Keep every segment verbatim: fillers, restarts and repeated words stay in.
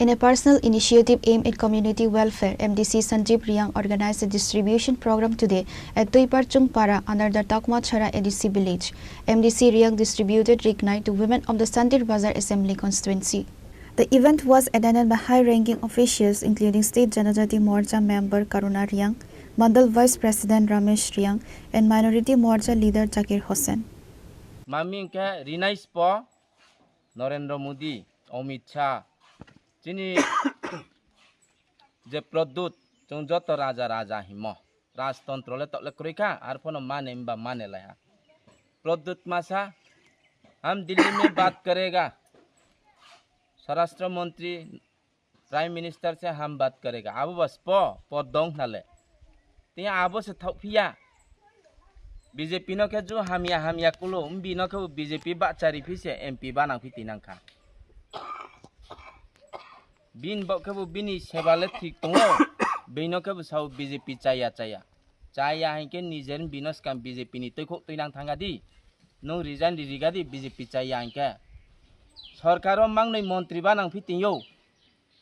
In a personal initiative aimed at community welfare, M D C Sanjeev Reang organized a distribution program today at Tuiparchung Para under the Takma Chhara A D C village. M D C Reang distributed rignai to women of the Santir Bazar Assembly Constituency. The event was attended by high-ranking officials including State Janajati Morcha member Karuna Reang, Mandal Vice President Ramesh Reang, and Minority Morcha leader Zakir Hossain. Mami hing khe rinai spo Narendra Modi, Amit Shah, chini je Pradyut, chung joto raja raja himo. Rajtontro le taoh le kroi kha, arphuh no mane himba mane lai ha. Pradyut ma sa, हम दिल्ली में बात करेगा। Swarashtra Mantri, Prime Minister se हम बात करेगा. Abo ba spo, po dong hna le. Tini abo se thaohphi ya. B J P no khe ju hamya hamya kulo, mbi no khe bo B J P bahchari phi se M P banang phi tinang kha. Bini baoh khe bo bini seba le thik tong ou. Bini no khe bo sao B J P chaya chaya. Chaya hing khe nijer bini no skang B J P ni tuikhouh tuinang thang a di. Nung resign ri riga di B J P chaya hing khe. Sorkar wo mangnoi montri banang phi ting ou.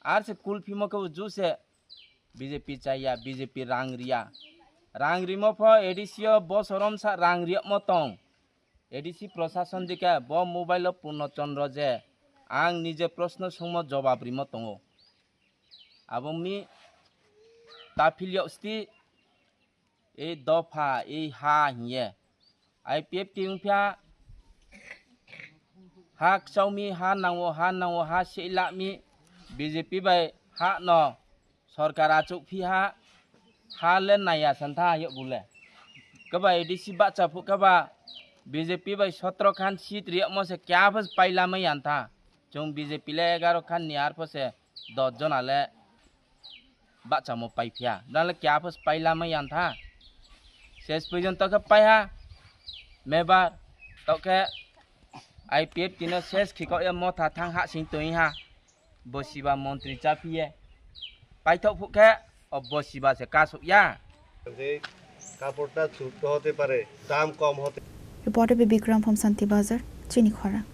Ar se kulphimo khe bo ju se B J P chaya, B J P rang ri ya. Rang rimo pho A D C yo bosorom sa rang ri yagmo tong. A D C prosason dikhe bo mobile wo Purno Chandra je ang nije prosno sungmo jobab rimo tong ou. Abo mi taphil yag sti, ei dopha, ei ha hing ye. I P F T ongphi ha, ha kchau mi, ha nang wo, ha nang wo, ha seihla mi, B J P bai ha no sorkar achouhphi ha, ha le nai ya san tha yag bu le. Khe ba A D C bahcha phuh khe ba B J P bai sotro khan seat ri yagmo se keha pho se pailamai ya tha. Chung B J P le egaro khan ni ar pho se dos jona le bahchamo paiphi ha. Brang le keha pho se pailamai ya tha. Ses porjonto khe pai ha. Mebar, taoh khe I P F T no ses khikao ye Motha thanng hahsing tong ha. Bosiba montri cháphi ye. Paithaoh phuh khe, o bosiba se kasouh ya. যে কাপড়টা ছোট হতে পারে, দাম কম হতে Reporter Bibikram from Santir Bazar, chini khorang.